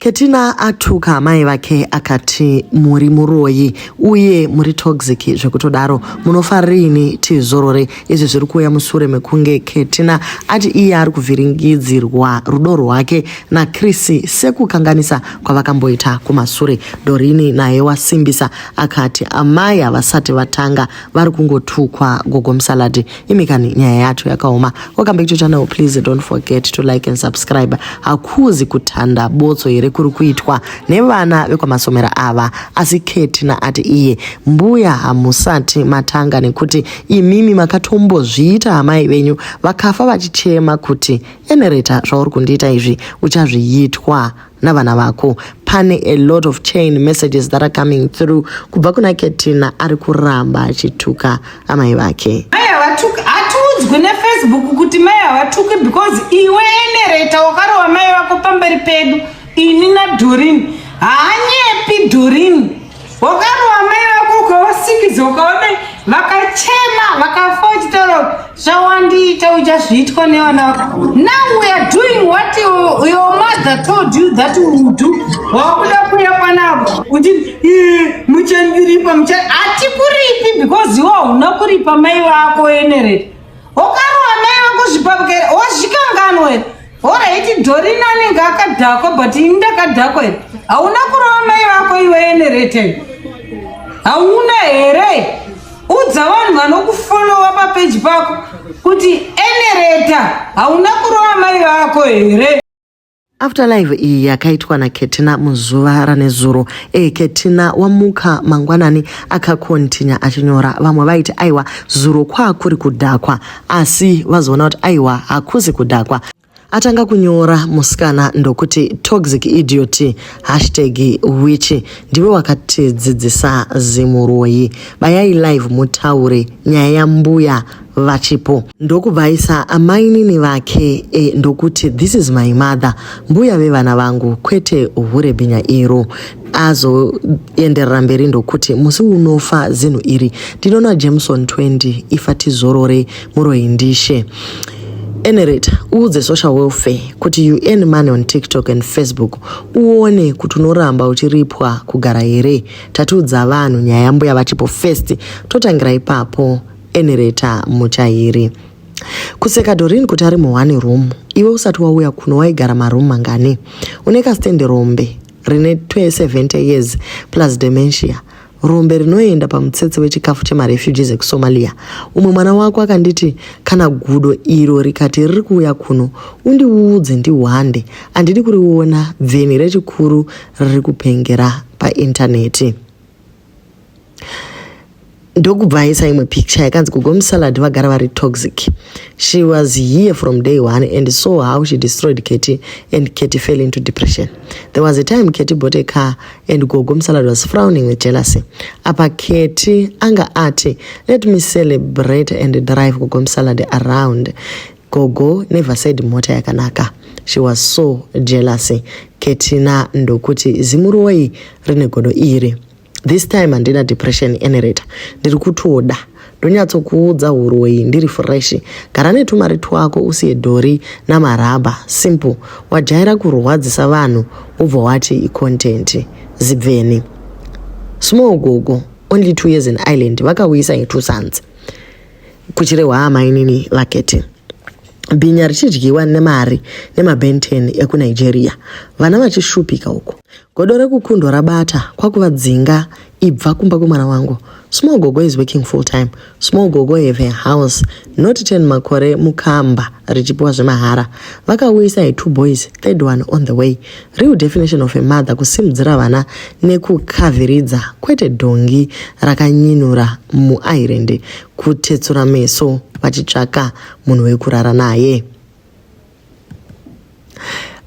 Ketina atuka amai vake akati muri muroyi uye muri toxic zvekutodaro munofa rini tizorore. Izvi zviri kuuya musure mekunge Ketina ati iye ari kuvhiringidzirwa rudo rwake naChris sekukanganisa kwavakamboita kumasure. Dorini naye wasimbisa akati amai havasati vatanga vari kungotukwa gogo musaladi. Imi kani nyaya yacho yakaoma. Welcome back to channel, please don't forget to like and subscribe. Hakuzi kutanda botso here kuri kuitwa nevana vekwamasomera ava, asi Ketina ati iye mbuya hamusati matanga nekuti imimi makatombozviita amai venyu vakafa vachichema kuti enereta zvauri kundiita izvi uchazviitwa navana vako. Pane a lot of chain messages that are coming through kubva kuna Ketina ari kuramba achituka amai vake. Mai havatuki, hatiudzwi neFacebook kuti mai havatuki because iwe enereta wakarova mai vako pamberi pedu ini naDorin. Haanyepi Dorin, wakarova mai vako ukavasikidza ukaona vakachema vakafa uchitaura zvawandiita uchazviitwa nevana vako. Now we are doing what your mother told you that we will do. Wakuda kuya panapa uchiti muchandiripa mucha, hatikuripi because iwe hauna kuripa mai vako enereta. Wakarova mai vako zvipapukere wazvikanganwa here? Alright, Dorina anenge akadhakwa but ini ndakadhakwa here? Hauna kurova mai vako iwe enerete, hauna here? Udza vanhu vanokufollowa papeji pako kuti enereta hauna kurova mai vako here? After live iyi yakaitwa naKetina muzuva ranezuro, Ketina wamuka mangwanani akakontinya achinyora. Vamwe vaiti aiwa zuro kwakuri kudhakwa, asi vazoona kuti aiwa hakuzi kudhakwa. Atanga kunyora musikana ndokuti toxic idiot hashtag witch, ndiwe wakatidzidzisa zimuroyi, bayai live mutaure nyaya yambuya vachipo. Ndokubva aisa amainini vake ndokuti this is my mother, mbuya vevana vangu, kwete hure bhinya iro. Azoenderera mberi ndokuti musi unofa zinhu iri ndinoona Jameson 20 ifa tizorore muroyi ndishe. Enereta uudze social welfare kuti you earn money on TikTok and Facebook, uone kuti unoramba uchiripwa kugara here. Tatiudza vanhu nyaya yambuya vachipo first, totangira ipapo. Enereta muchairi kuseka Dorin kuti ari muone room, iwe usati wauya kuno waigara maroom mangani? Une kastendi rombe rine 70 years plus dementia, rombe rinoenda pamutsetse wechikafu chemarefugees ekuSomalia. Umwe mwana wako akanditi kana gudo iro rikati riri kuuya kuno undiudze ndihwande, handidi kuriona bveni rechikuru riri kupengera paintaneti. Ndokubva aisa imwe picture yakanzi gogo musalad vagara vari toxic, she was here from day one and saw how she destroyed Katie and Katie fell into depression. There was a time Katie bought a car and gogo musalad was frowning with jealousy. Apa Katie anga ati let me celebrate and drive gogo musalad around. Gogo never said mota yakanaka, she was so jealousy. Ketina ndokuti zimuroyi rine godo iri. This time handina depression enereta, ndiri kutoda ndonyatsokuudza uroyi ndiri fresh. Gara netumari twako usiye dhori namarabha, simple. Wajaira kurwadzisa vanhu wobva wati icontent, zibveni. Small gogo only 2 years in Ireland vakauyisa in 2 sons, kuchirehwa amainini vaketi bhinya richidyiwa nemari nemabenten ekuNigeria, vana vachishupika uko. Godo rekukundwa rabata kwakuvadzinga, ibva kumba kwemwana wangu. Small gogo is working full time. Small gogo have a house, not 10 makore mukamba richipiwa zvemahara. Vakauyisa two boys, third one on the way. Real definition of a mother, kusimudzira vana nekukavhiridza, kwete dhongi rakanyinura muIreland kutetsura meso vachitsvaka munhu wekurara naye.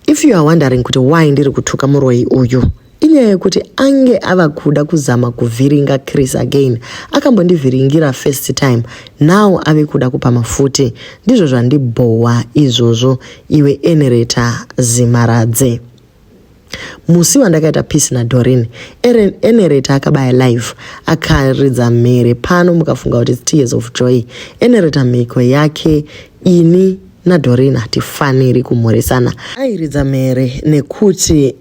If you are wondering kuti why ndiri kutuka muroyi uyu, inyaya yekuti ange ava kuda kuzama kuvhiringa Chris again. Akambondivhiringira first time, now ave kuda kupa mafuti. Ndizvo zvandibhowa izvozvo. Iwe enereta zimaradze, musi wandakaita peace naDorin, enereta akabaya live akaridza mhere pano mukafunga kuti tears of joy. Enereta mhiko yake, ini naDorin hatifaniri kumhoresana. Airidza mhere nekuti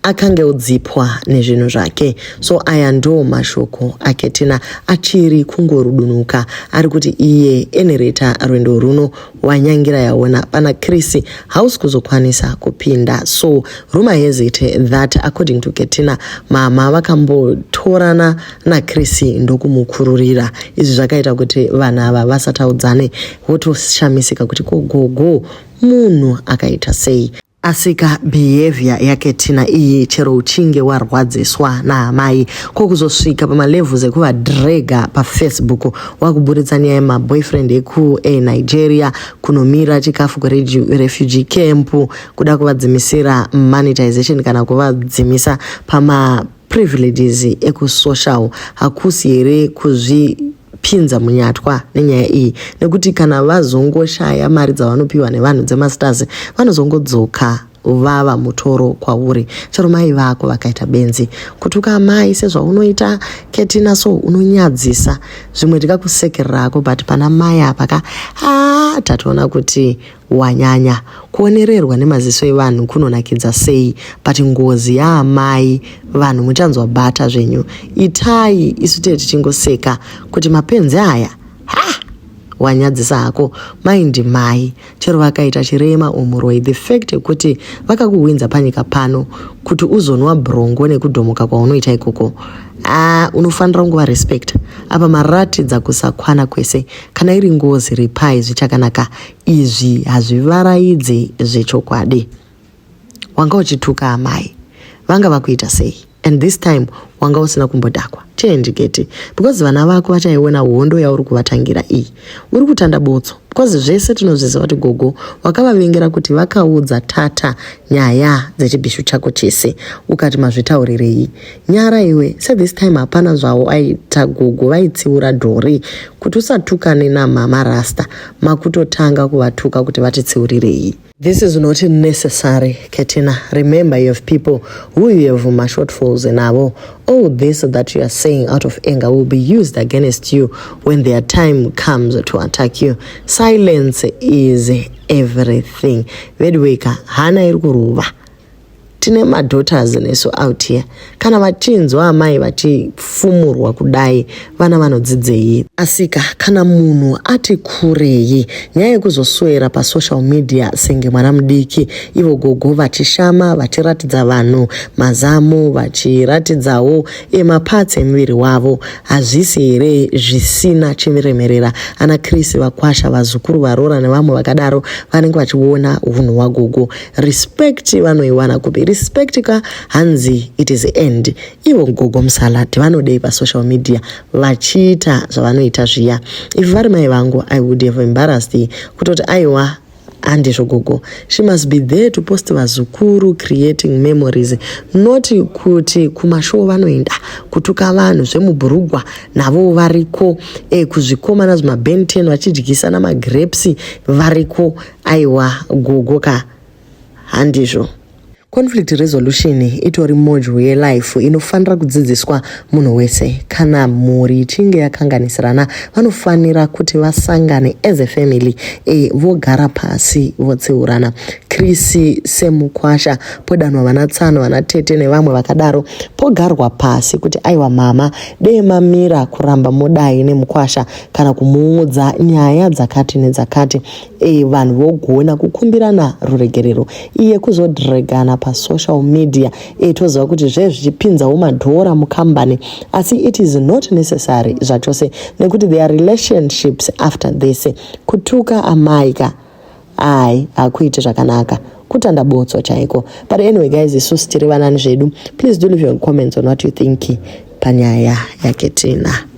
Akange odzipwa nezvinhu zvake. So aya ndo mashoko aKetina achiri kungorudunuka ari kuti iye Enereta rwendo runo wanyangira yaona pana Chris hausi kuzokwanisa kupinda. So rumor has it that according to Ketina mama vakambotorana naChris ndokumukururira. Izvi zvakaita kuti vanhu ava vasataudzane votoshamisika kuti ko gogo munhu akaita sei. Asika behavior yaKetina iyi chero uchinge warwadziswa naamai ko kuzosvika pamalevels ekuvadrega pafacebook wakuburitsa nyaya yemaboyfriend ekuNigeria kunomira chikafu kurefugee camp kuda kuvadzimisira monetization kana kuvadzimisa pama privileges ekusocial hakusi here kuzvipinza munyatwa nenyaya iyi nekuti kana vazongoshaya mari dzavanopiwa nevanhu dzemastars vanozongodzoka vava mutoro kwauri chero mai vako vakaita benzi kutuka amai sezvaunoita Ketina so unonyadzisa zvimwe tikakusekererako but pana mai apa ka a tatoona kuti wanyanya kuonererwa nemaziso evanhu kunonakidza sei but ngozi yaamai vanhu muchanzwa bhata zvenyu itai isu tee tichingoseka kuti mapenzi aya ha wanyadzisa hako mai ndimai chero vakaita chirema umuroi the fact yekuti vakakuhwinza panyika pano kuti uzonwa brongo nekudhomoka kwaunoita ikoko a unofanira kunguva respect apa maratidza kusakwana kwese kana iri ngozi ripai zvichakanaka izvi hazvivaraidzi zvechokwadi wanga uchituka amai vanga vakuita sei and this time wanga usina kumbodhakwa change Keti because vana vako vachaiona hondo yauri kuvatangira iyi uri kutanda botso because zvese tinozviziva kuti gogo wakavavengera kuti vakaudza tata nyaya dzechibhishu chako chese ukati mazvitaurirei nyara iwe sethis time hapana zvavo aita gogo vaitsiura dhori kuti usatukane namama rasta makutotanga kuvatuka kuti vatitsiurirei. This is not necessary, Ketina. Remember, you have people who you have mashortfalls navo. All this that you are saying out of anger will be used against you when their time comes to attack you. Silence is everything. Vedweka, hana iri kurova. Tine madaughters nesu out here. Kana vachinzwa amai vachifumurwa kudai, vana vanodzidzei? Asika kana munhu ati kurei, nyaya yekuzoswera pasocial media senge mwana mudiki, ivo gogo vachishama, vachiratidza vanhu mazamu, vachiratidzawo emapatsi emuviri wavo, hazvisi here zvisina chiremerera? Ana Chris vakwasha, vazukuru, varora nevamwe vakadaro vanenge vachiona unhu hwagogo. Respect vanoiwana kupi? Respect ka hanzi it is end. Ivo gogo musalad vanodei pasocial media vachiita zvavanoita zviya? If vari mai vangu, I would have embarrassed kutoti aiwa handizvo gogo. She must be there to post vazukuru creating memories, not kuti kumashow vanoenda kutuka vanhu zvemubhurugwa navo variko kuzvikomana zvimaben 10 vachidyisana magrapes variko. Aiwa gogo ka handizvo. Conflict resolution itori module yelife inofanira kudzidziswa munhu wese. Kana mhuri ichinge yakanganisirana, vanofanira kuti vasangane as a family vogara pasi votsiurana. Chris semukwasha podanwa vana tsano, vana tete nevamwe vakadaro, pogarwa pasi kuti aiwa mama, dei mamira kuramba modai nemukwasha kana kumuudza nyaya dzakati nedzakati. Vanhu vogona kukumbirana ruregerero. Iye kuzodregana pasocial media, toziva kuti zve zvichipinzawo madhora mukambani, asi it is not necessary zvachose nekuti their relationships after this. Kutuka amai ka ai hakuiti zvakanaka, kutanda botso chaiko. But anyway guys, isusu tiri vanani zvedu. Please do leave your comments on what you think panyaya yaKetina.